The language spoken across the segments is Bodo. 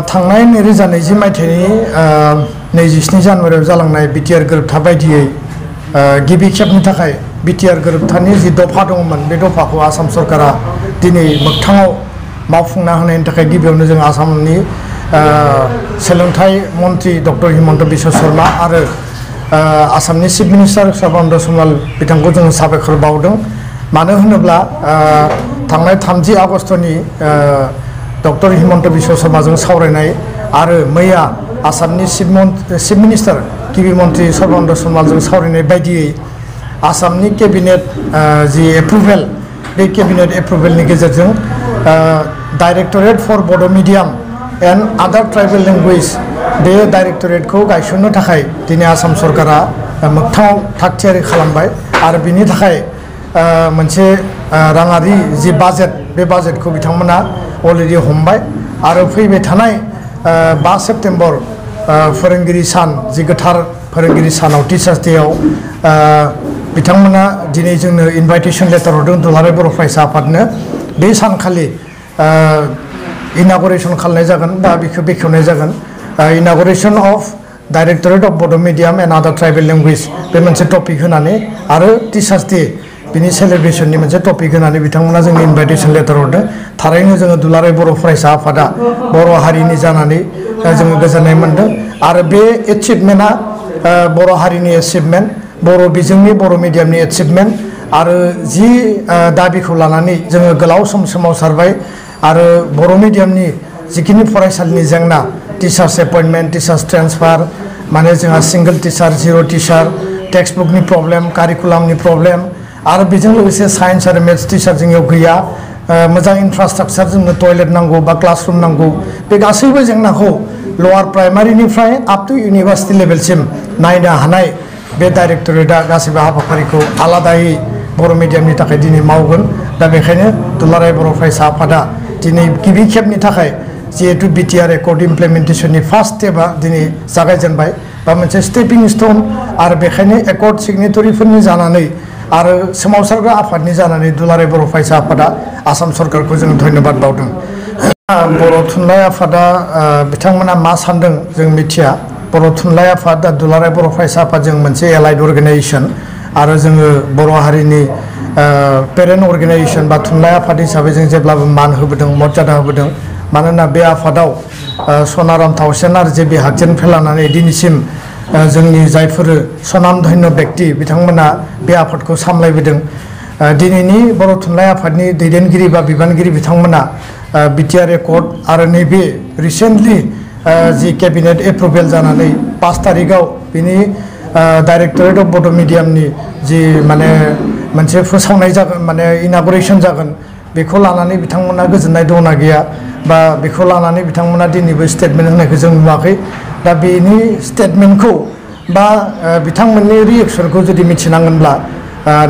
थांनाय 2020 मायथाइनि 27 जानुवारियाव जालांनाय बिटिआर गोरोबथा बायदियै गिबि खेबनि थाखाय बिटिआर गोरोबथानि जि दफा दंमोन बे दफाखौ आसाम सरकारा दिनै मोगथाङाव मावफुंना होनायनि थाखाय गिबियावनो जों आसामनि सोलोंथाइ मन्त्रि डक्टर हिमन्त बिश्व शर्मा आरो आसामनि चिफ मिनिस्टार सर्बानन्द सन'वाल बिथांखौ जों साबायखर बावदों। मानो होनोब्ला थांनाय 30 आगस्तनि डक्टर हिमन्त बिश्व शर्माजों सावरायनाय आरो मैया आसामनि चिफ मिनिस्टार गिबि मन्त्रि सर्बानन्द सन'वालजों सावरायनाय बायदियै आसामनि केबिनेट जि एप्रुभेल बे केबिनेट एप्रुभेलनि गेजेरजों डाइरेक्टरेट फर बड' मिडियाम एन्ड आदार ट्राइबेल लेंगुवेज बे डाइरेक्टरेटखौ गायसननो थाखाय दिनै आसाम सरकारा मोगथाङाव थागथियारि खालामबाय आरो बिनि थाखाय मोनसे राङारि जि बाजेट बे बाजेटखौ बिथांमोना अलरेडि हमबाय आरो फैबाय थानाय 5 सेप्तेम्बर फोरोंगिरि सान जि गोथार फोरोंगिरि सानाव टिचार्स डेआव बिथांमोना दिनै जोंनो इनभाइटेसन लेटार हरदों दुलाराय बर' फरायसा आफादनो बे सानखालि इनागुरेसन खालामनाय जागोन बा बेखौ बेखेवनाय जागोन इनागुरेसन अफ डाइरेक्टरेट अफ बड' मिडियाम एन्ड आदार ट्राइबेल लेंगुवेज बे मोनसे टपिक होनानै आरो टिचार्स डे बिनि सेलिब्रेशननि मोनसे टपिक होनानै बिथांमोना जोंनि इनभाइटेसन लेटार हरदों। थारैनो जोङो दुलाराय बर' फरायसा आफादा बर' हारिनि जानानै जोङो गोजोननाय मोनदों आरो बे एचिभमेन्टआ बर' हारिनि एचिभमेन्ट बर' बिजोंनि बर' मिडियामनि एचिभमेन्ट आरो जि दाबिखौ लानानै जोङो गोलाव सम सोमावसारबाय आरो बर' मिडियामनि जिखिनि फरायसालिनि जेंना टिचार्स एपइन्टमेन्ट टिचार्स ट्रेन्सफार माने जोंहा सिंगल टिचार जिर' टिचार टेक्सट बुकनि प्रब्लेम कारिकुलामनि प्रब्लेम आरो बेजों लोगोसे साइन्स आरो मेथ्स टिचार जोंनियाव गैया मोजां इनफ्रास्ट्राक्चार जोंनो टयलेट नांगौ बा क्लासरुम नांगौ बे गासैबो जेंनाखौ लवार प्राइमारिनिफ्राय आप टु इउनिभार्सिटि लेभेलसिम नायनो हानाय बे डाइरेक्टरेटआ गासैबो हाबाफारिखौ आलादायै बर' मिडियामनि थाखाय दिनै मावगोन। दा बेखायनो दुलाराय बर' फरायसा आफादा दिनै गिबि खेबनि थाखाय जिहेतु बिटिआर एकर्ड इमप्लिमेन्टेसननि फार्स्ट स्टेपआ दिनै जागायजेनबाय बा मोनसे स्टेपिं स्टोन आरो बेखायनो एकर्ड सिगनेटरिफोरनि जानानै आरो सोमावसारग्रा आफादनि जानानै दुलाराय बर' फरायसा आफादा आसाम सरकारखौ जों धन्यबाद बावदों। बर' थुनलाइ आफादा बिथांमोना मा सानदों जों मिथिया। बर' थुनलाइ आफाद दुलाराय बर' फरायसा आफादजों मोनसे एलाइड अर्गेनाइजेसन आरो जोङो बर' हारिनि पेरेन्ट अर्गेनाइजेसन बा थुनलाइ आफाद हिसाबै जों जेब्लाबो मान होबोदों मर्यादा होबोदों। मानोना बे आफादाव सनाराम थावसेन आरो जे बे हागजेननिफ्राय लानानै दिनैसिम जोंनि जायफोर सनामधन्य व्यक्ति बिथांमोना बे आफादखौ सामलायबोदों। दिनैनि बर' थुनलाइ आफादनि दैदेनगिरि बा बिबानगिरि बिथांमोना बिटिआर एकर्ड आरो नैबे रिसेन्टलि जि केबिनेट एप्रुभेल जानानै 5 तारिखआव बिनि डाइरेक्टरेट अफ बड' मिडियामनि जि माने मोनसे फोसावनाय जागोन माने इनागुरेसन जागोन बेखौ लानानै बिथांमोना गोजोननाय दंना गैया बा बेखौ लानानै बिथांमोना दिनैबो स्टेटमेन्ट होनायखौ जों नुवाखै। दा बेनि स्टेटमेन्टखौ बा बिथांमोननि रिएक्सनखौ जुदि मिथिनांगोनब्ला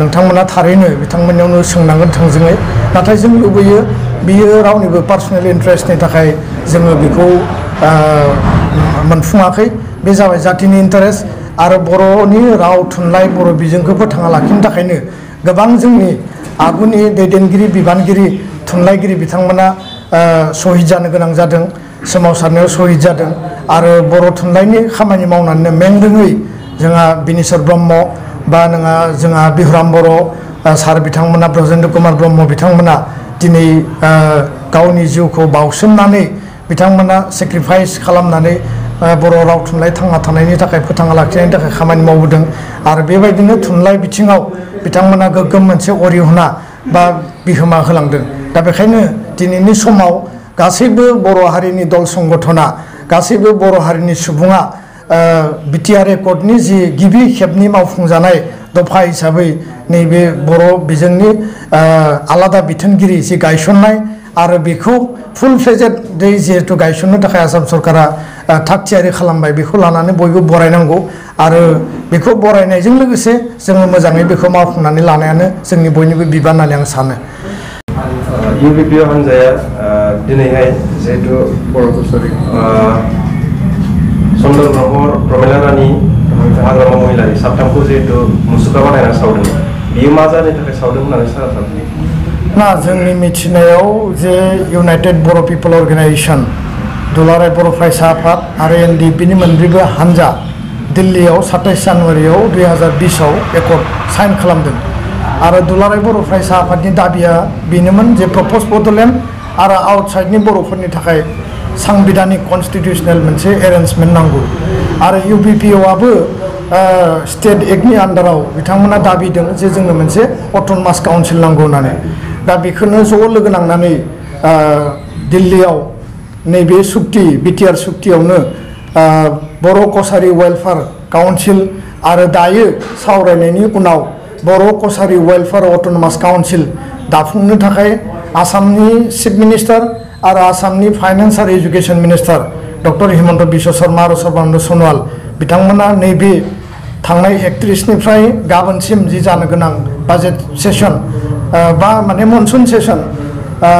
नोंथांमोना थारैनो बिथांमोननियावनो सोंनांगोन थोंजोङै। नाथाय जों लुबैयो बियो रावनिबो पार्सनेल इन्टारेस्टनि थाखाय जोङो बेखौ मोनफुङाखै। बे जाबाय जातिनि इन्टारेस्ट आरो बर'नि राव थुनलाइ बर' बिजोंखौ फोथांना लाखिनो थाखायनो गोबां जोंनि आगुनि दैदेनगिरि बिबानगिरि थुनलाइगिरि बिथांमोना शहीद जानो गोनां जादों सोमावसारनायाव शहीद जादों आरो बर' थुनलाइनि खामानि मावनानैनो मेंरोङै जोंहा बिनेश्वर ब्रह्म बा जोंहा बिहुराम बर' सार बिथांमोना ब्रजेन्द्र कुमार ब्रह्म बिथांमोना दिनै गावनि जिउखौ बावसोमनानै बिथांमोना सेक्रिफाइस खालामनानै बर' राव थुनलाइ थांना थानायनि थाखाय फोथांना लाखिनायनि थाखाय खामानि मावबोदों आरो बेबायदिनो थुनलाइ बिथिङाव बिथांमोना गोग्गोम मोनसे अरिहना बा बिहोमा होलांदों। दा बेखायनो दिनैनि समाव गासैबो बर' हारिनि दल संगठना गासैबो बर' हारिनि सुबुङा बिटिआर एकर्डनि जि गिबि खेबनि मावफुंजानाय दफा हिसाबै नैबे बर' बिजोंनि आलादा बिथोनगिरि जि गायसननाय आरो बेखौ फुल फ्लेजेडै जिहेतु गायसननो थाखाय आसाम सरकारा थागथियारि खालामबाय बेखौ लानानै बयबो बरायनांगौ आरो बेखौ बरायनायजों लोगोसे जोङो मोजाङै बेखौ मावफुंनानै लानायानो जोंनि बयनिबो बिबान होननानै आं सानो। इउबिपि हान्जाया दिनैहाय जिहेतु बर' कस्ट'रि चन्दन ब्रह्म प्रमिला रानी हाग्रामा महिलारि साथामखौ जिहेतु मुसुखा बानायना सावदों बियो मा जाहोननि थाखाय सावदों होननानै सारा सानो? ना जोंनि मिथिनायाव जे इउनाइटेड बर' पिपल अर्गेनाइजेशन दुलाराय बर' फरायसा आफाद आरो एनडिपिनि मोनब्रैबो हानजा दिल्लीयाव 27 जानुवारियाव 2020आव एकर्ड साइन खालामदों आरो दुलाराय बर' फरायसा आफादनि दाबिया बेनोमोन जे प्रप'ज बड'लेण्ड आरो आउटसाइडनि बर'फोरनि थाखाय सांबिधानिक कन्स्टिटिउसनेल मोनसे एरेन्जमेन्ट नांगौ आरो इउपिपिअआबो स्टेट एक्टनि आन्डाराव बिथांमोना दाबिदों जे जोंनो मोनसे अट'नमास काउन्सिल नांगौ होननानै दा बेखौनो ज' लोगो नांनानै दिल्लीयाव नैबे सुक्ति बिटिआर सुक्तियावनो बर' कसारि वेलफेयार काउन्सिल आरो दायो सावरायनायनि उनाव बर' कसारि वेलफेयार अट'नमास काउन्सिल दाफुंनो थाखाय आसामनि चिफ मिनिस्टार आरो आसामनि फाइनेन्स आरो education minister doctor Himanta Biswa Sharma आरो सर्बानन्द सन'वाल बिथांमोना नैबे थांनाय 31निफ्राय गाबोनसिम जि जानो गोनां बाजेट सेसन बा माने मनसुन सेसन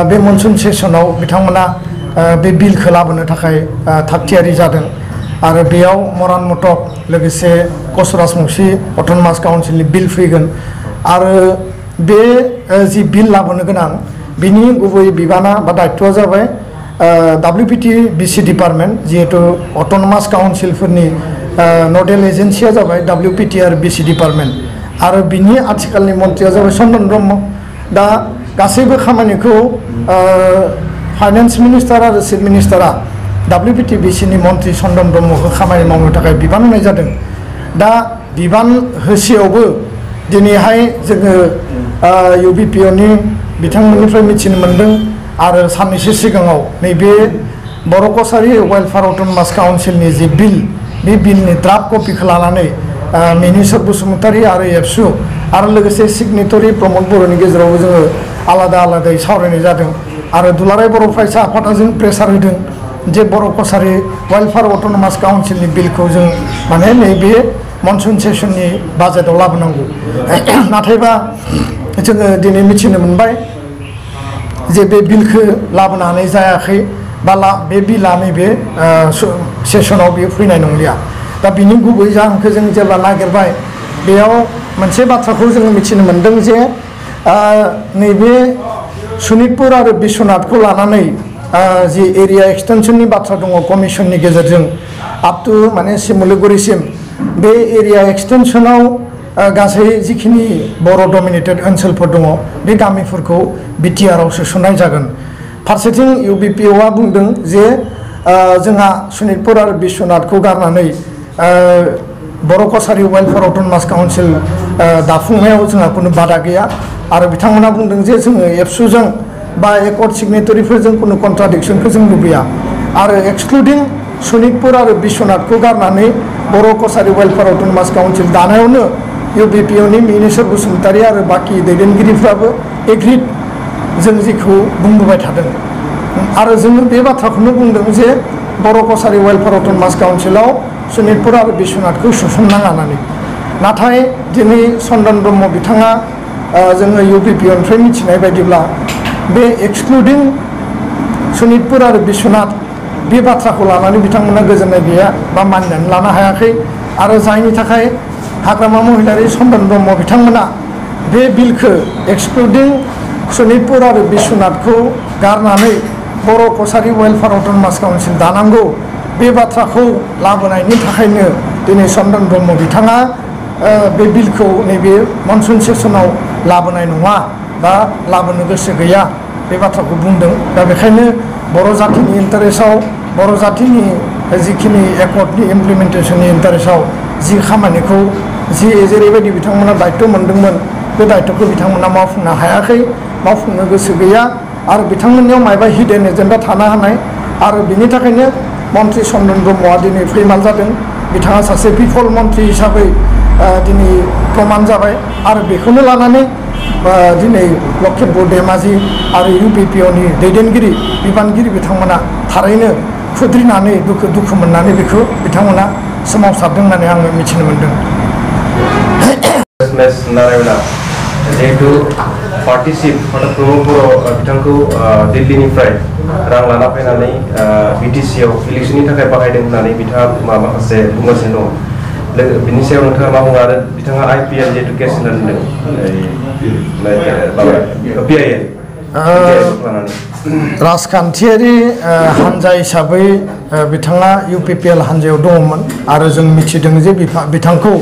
बे मनसुन सेसनाव बिथांमोना बे बिलखौ लाबोनो थाखाय थागथियारि जादों आरो बेयाव मरान मटक लोगोसे कच राजबंशी अट'नमास काउन्सिलनि बिल फैगोन आरो बे जि बिल लाबोनो गोनां बिनि गुबै बिबाना बा दायित्वआ जाबाय WPT BC डिपार्टमेन्ट जिहेतु अट'नमास काउन्सिलफोरनि नडेल एजेन्सिया जाबाय WPT आरो BC डिपार्टमेन्ट आरो बिनि आथिखालनि मन्थ्रिया जाबाय चन्दन ब्रह्म दा गासैबो खामानिखौ फाइनेन्स मिनिस्टार आरो चिफ मिनिस्टारा WPT BC नि मन्थ्रि चन्दन ब्रह्मखौ खामानि मावनो थाखाय बिबान होनाय जादों दा बिबान होसेयावबो दिनैहाय जोङो इउपिपिअनि बिथांमोननिफ्राय मिथिनो मोन्दों आरो साननैसो सिगाङाव नैबे बर' कसारि वेलफेयार अट'नमास काउन्सिलनि जि बिल बे बिलनि ड्राफ्ट कपिखौ लानानै मिनिस्टार बसुमतारी आरो एबसु आरो लोगोसे सिगनेटरि प्रमद बर'नि गेजेरावबो जोङो आलादा आलादायै सावरायनाय जादों आरो दुलाराय बर' फरायसा आफादा जों प्रेसार होदों जे बर' कसारि वेलफेयार अट'नमास काउन्सिलनि बिलखौ जों माने नैबे मनसुन सेसननि बाजेटआव लाबोनांगौ नाथायबा जोङो दिनै मिथिनो मोनबाय जे बे बिलखौ लाबोनो हानाय जायाखै बा बे बिला नैबे सेसनाव बेयो फैनाय नंलिया दा बिनि गुबै जाहोनखौ जों जेब्ला नागिरबाय बेयाव मोनसे बाथ्राखौ जोङो मिथिनो मोन्दों जे नैबे सनितपुर आरो बिश्वनाथखौ लानानै जि एरिया एक्सटेनसननि बाथ्रा दङ कमिसननि गेजेरजों आप टु माने सिमुलुगुरिसिम बे एरिया एक्सटेनसनाव गासै जिखिनि बर' डमिनेटेड ओनसोलफोर दङ बे गामिफोरखौ बिटिआरआव सोसननाय जागोन फारसेथिं इउपिपिअआ बुंदों जे जोंहा सनितपुर आरो बिश्वनाथखौ गारनानै Boro' Kachari welfare autonomous council दाफुंनायाव जोंहा कुनु बादा गैया आरो बिथांमोना बुंदों जे जोङो एबसुजों बा एकर्ड सिगनेटरिफोरजों कुनु कन्ट्राडिक्सनखौ जों लुबैया आरो एक्सक्लुडिं सनितपुर आरो बिश्वनाथखौ गारनानै Boro' Kachari welfare autonomous council दानायावनो इउपिपिअनि मिनिस्टार बसुमतारी आरो बाखि दैदेनगिरिफ्राबो एग्रिड जों जेखौ बुंबोबाय थादों आरो जोङो बे बाथ्राखौनो बुंदों जे बर' कसारि वेलफेयार अट'नमास काउन्सिलाव सनितपुर आरो बिश्वनाथखौ सोसननाङा होननानै नाथाय दिनै चन्दन ब्रह्म बिथाङा जोङो इउपिपिअनिफ्राय मिथिनाय बायदिब्ला बे एक्सक्लुडिं सनितपुर आरो बिश्वनाथ बे बाथ्राखौ लानानै बिथांमोना गोजोननाय गैया बा मानिनानै लानो हायाखै आरो जायनि थाखाय हाग्रामा महिलारि चन्दन ब्रह्म बिथांमोना बे बिलखौ एक्सक्लुडिं सनितपुर आरो बिश्वनाथखौ गारनानै Boro' Kachari welfare autonomous council दानांगौ बे बाथ्राखौ लाबोनायनि थाखायनो दिनै चन्दन ब्रह्म बिथाङा बे बिलखौ नैबे मनसुन सेसनाव लाबोनाय नङा बा लाबोनो गोसो गैया बे बाथ्राखौ बुंदों दा बेखायनो बर' जातिनि इन्टारेस्टआव बर' जातिनि जिखिनि एकर्डनि इमप्लिमेन्टेसननि इन्टारेस्टआव जि खामानिखौ जि जेरैबायदि बिथांमोना दायित्व मोन्दोंमोन बे दायित्वखौ बिथांमोना मावफुंनो हायाखै मावफुंनो गोसो गैया आरो बिथांमोननियाव मायबा हिडेन एजेन्डा थानो हानाय आरो बिनि थाखायनो मन्त्रि चन्दन ब्रह्मआ दिनै फैमाल जादों बिथाङा सासे बिफल मन्त्रि हिसाबै दिनै प्रमान जाबाय आरो बेखौनो लानानै दिनै लक्षिमपुर धेमाजि आरो इउपिपिअनि दैदेनगिरि बिबानगिरि बिथांमोना थारैनो खुद्रिनानै दुखु मोननानै बेखौ बिथांमोना सोमावसारदों होननानै आङो मिथिनो मोन्दों जिहेतु पार्टिसिप प्रमद बर' बिथांखौ दिल्लीनिफ्राय रां लाना फैनानै बिटिसिआव इलेक्सननि थाखाय बाहायदों होननानै बिथाङा माखासे बुंगासिनो दं बिनि सायाव नोंथाङा मा बुङो आरो बिथाङा IPL जिहेतु केस होनना दोनदों PIL राजखान्थियारि हान्जा हिसाबै बिथाङा UPPL हान्जायाव दङमोन आरो जों मिथिदों जे बिथांखौ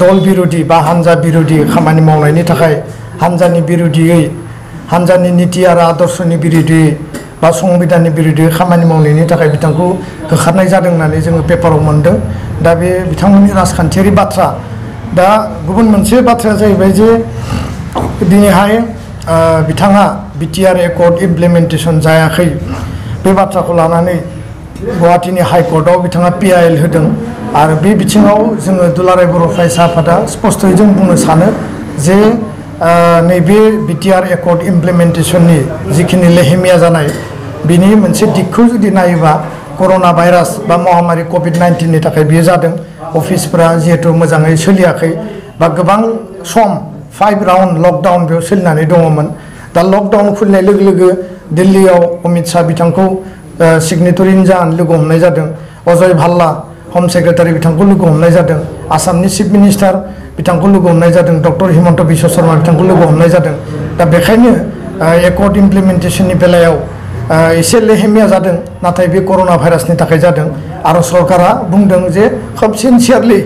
दल बिरोधी बा हान्जा बिरोधी खामानि मावनायनि थाखाय हान्जानि बिरोधियै हान्जानि नीति आरो आदर्शनि बिरोधियै बा संबिधाननि बिरोधियै खामानि मावनायनि थाखाय बिथांखौ होखारनाय जादों होननानै जोङो पेपाराव मोनदों दा बे बिथांमोननि राजखान्थियारि बाथ्रा दा गुबुन मोनसे बाथ्राया जाहैबाय जे दिनैहाय बिथाङा BTR एकर्ड इमप्लिमेन्टेसन जायाखै बे बाथ्राखौ लानानै गुवाहाटीनि हाइकर्टआव बिथाङा PIL होदों आरो बे बिथिङाव जोङो दुलाराय बर' फरायसा आफादा स्पष्टयै जों बुंनो सानो जे नैबे BTR एकर्ड इमप्लिमेन्टेसननि जिखिनि लेहेमिया जानाय बिनि मोनसे दिगखौ जुदि नायोबा कर'ना भाइरास बा महामारी COVID-19 नि थाखाय बियो जादों अफिसफोरा जिहेतु मोजाङै सोलियाखै बा गोबां सम 5 राउन्ड लकडाउन बेयाव सोलिनानै दङमोन दा लकडाउन खुलिनाय लोगो लोगो दिल्लीयाव अमित शाह बिथांखौ सिगनेटरिनि जाहोन लोगो हमनाय जादों अजय भाल्ला हम सेक्रेटारि बिथांखौ लोगो हमनाय जादों आसामनि चिफ मिनिस्टार बिथांखौ लोगो हमनाय जादों डक्टर हिमन्त बिश्व शर्मा बिथांखौ लोगो हमनाय जादों दा बेखायनो एकर्ड इमप्लिमेन्टेसननि बेलायाव एसे लेहेमिया जादों नाथाय बे कर'ना भाइरासनि थाखाय जादों आरो सरकारा बुंदों जे खोब सिनसियारलि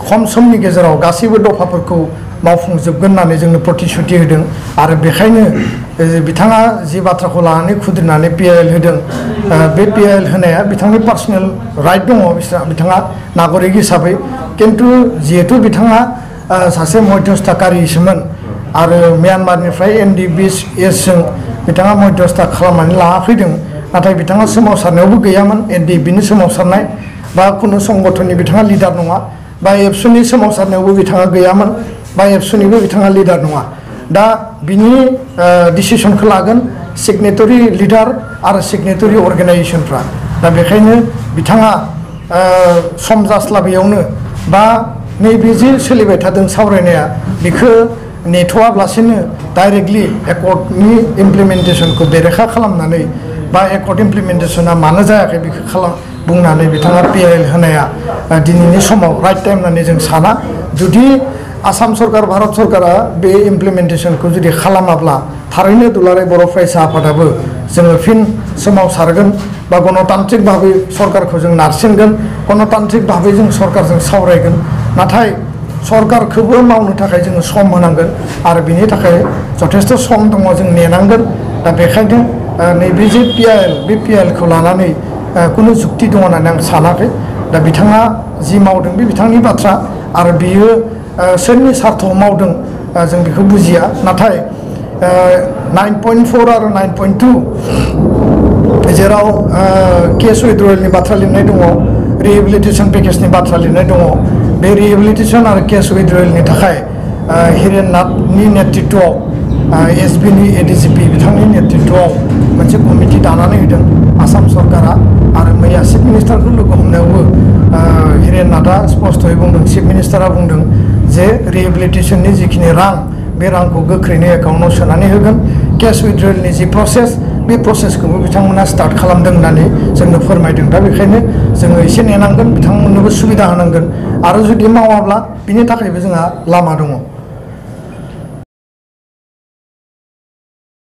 खम समनि गेजेराव गासैबो दफाफोरखौ मावफुंजोबगोन होननानै जोंनो प्रतिश्रुति होदों आरो बेखायनो बिथाङा जि बाथ्राखौ लानानै खुद्रिनानै PIL होदों बे PIL होनाया बिथांनि पार्सनेल राइट दङ बिथाङा नागरिक हिसाबै किन्तु जिहेतु बिथाङा सासे मध्यस्थाकारिसोमोन आरो म्यानमारनिफ्राय NDBS जों बिथाङा मध्यस्था खालामनानै लाना फैदों नाथाय बिथाङा सोमावसारनायावबो गैयामोन NDBनि सोमावसारनाय बा कुनु संगठननि बिथाङा लिडार नङा बा एबसुनि सोमावसारनायावबो बिथाङा गैयामोन बा एबसुनिबो बिथाङा लिडार नङा दा बिनि डिसिसनखौ लागोन सिगनेटरि लिडार आरो सिगनेटरि अर्गेनाइजेसनफ्रा दा बेखायनो बिथाङा सम जास्लाबैयावनो बा नैबे जे सोलिबाय थादों सावरायनाया बेखौ नेथ'वाब्लासिनो डाइरेक्टलि एकर्डनि इमप्लिमेन्टेसनखौ बेरेखा खालामनानै बा एकर्ड इमप्लिमेन्टेसना मानो जायाखै बेखौ बुंनानै बिथाङा PIL होनाया दिनैनि समाव राइट टाइम होननानै जों साना जुदि आसाम सरकार भारत सरकारा बे इमप्लिमेन्टेसनखौ जुदि खालामाब्ला थारैनो दुलाराय बर' फरायसा आफादाबो जोङो फिन सोमावसारगोन बा गणतान्त्रिक भाबै सरकारखौ जों नारसिनगोन गणतान्त्रिक भाबै जों सरकारजों सावरायगोन नाथाय सरकारखौबो मावनो थाखाय जोङो सम होनांगोन आरो बिनि थाखाय जथेस्थ सम दङ जों नेनांगोन दा बेखायनो नैबे जे PIL बे PILखौ लानानै कुनु जुक्ति दङ होननानै आं सानाखै दा बिथाङा जि मावदों बे बिथांनि बाथ्रा आरो बियो सोरनि सार्थआव मावदों जों बेखौ बुजिया नाथाय 9.4 आरो 9.2 जेराव केस उइथड्रयेलनि बाथ्रा लिरनाय दङ रिहेबिलिटेसन पेकेजनि बाथ्रा लिरनाय दङ बे रिहेबिलिटेसन आरो केस उइथड्रयेलनि थाखाय हिरेन नाथनि नेतृत्वआव SBनि ADGP बिथांनि नेतृत्वआव मोनसे कमिटि दानानै होदों आसाम सरकारा आरो मैया चिफ मिनिस्टारखौ लोगो हमनायावबो हिरेन नाथआ स्पष्टयै बुंदों चिफ मिनिस्टारा बुंदों जे रिहेबिलिटेसननि जिखिनि रां बे रांखौ गोख्रैनो एकाउन्टआव सोनानै होगोन केस उइथड्रयेलनि जि प्रसेस बे प्रसेसखौबो बिथांमोना स्टार्ट खालामदों होननानै जोंनो फोरमायदों दा बेखायनो जोङो एसे नेनांगोन बिथांमोननोबो सुबिदा होनांगोन आरो जुदि मावाब्ला बिनि थाखायबो जोंहा लामा दङ